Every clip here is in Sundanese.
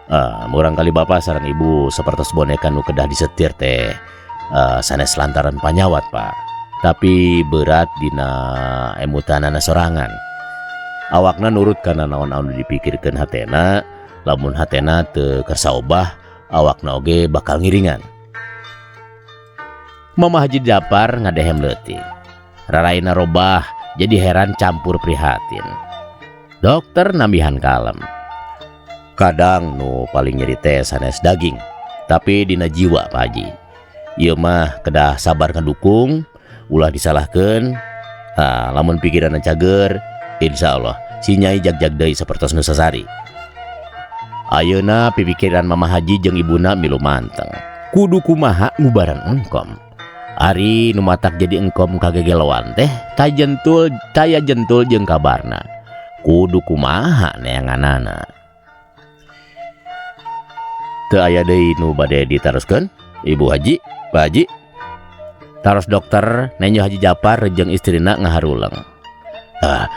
Ah, murangkalih Bapak sareng Ibu sapertos boneka nu kedah disetir teh sanes lantaran panyawat, Pak, tapi berat dina emutanana sorangan. Awakna nurut kana naon anu dipikirkeun hatena. Lamun hatena teu kersa obah, awakna oge bakal ngiringan. Mama Haji Japar ngadehem leutik. Raraina robah jadi heran campur prihatin. Dokter nambihan kalem. Kadang nu paling nyeri teh sanes daging, tapi dina jiwa, Pak Haji. Ieu mah kedah sabar ngedukung, ulah disalahkeun. Nah, lamun pikiranna cager, insya Allah si Nyai jagjag deui sapertos nu sasari. Ayeuna pipikiran Mama Haji jeung ibuna milu manteng. Kudu kumaha ngubaran Engkom? Ari nu matak jadi Engkom kagegeloan teh tajentul taya jentul jeung kabarna. Kudu kumaha neanganana? Teu aya deui nu bade ditaroskeun, Ibu Haji, Pak Haji? Taros dokter nenjo Haji Japar jeung istrina ngaharuleng. "Ah,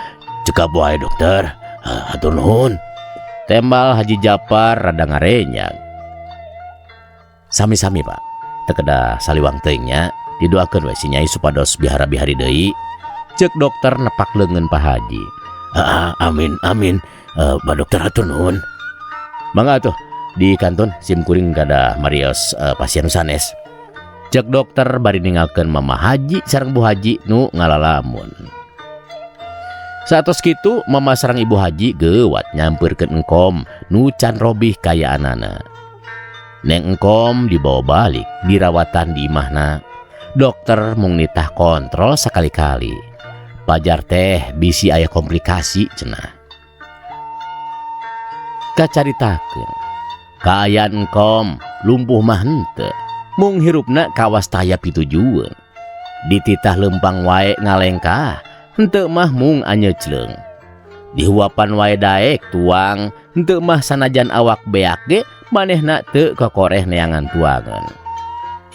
cekap wae, Dokter. Ah, hatur nuhun," tembal Haji Japar rada ngarenyag. "Sami-sami, Pak. Teu kedah saliwang teuing nya, didoakeun we si Nyai supados bihara-bihari deui," cek dokter nepak leungeun Pak Haji. "Ah, amin, amin. Pak Dokter, hatur nuhun. Mangga atuh di kantun, sim kuring kedah marios pasien sanes," cek dokter bari ninggalkeun Mama Haji sareng Bu Haji nu ngalalamun. Saatos kitu Mama sareng Ibu Haji gewat nyampeurkeun Engkom nu can robih kayaanana. Neng Engkom dibawa balik dirawatan di imahna. Dokter mung nitah kontrol sakali-kali. Pajar teh bisi aya komplikasi cenah. Kacaritakeun kaayaan Engkom lumpuh mah henteu, mung hirupna kawas taya pitujueun. Dititah lempang wae ngalengkah, henteu mah mung anyecleung. Dihuapan wae daek tuang, henteu mah sanajan awak beak ge manehna teu kokoreh neangan tuangan.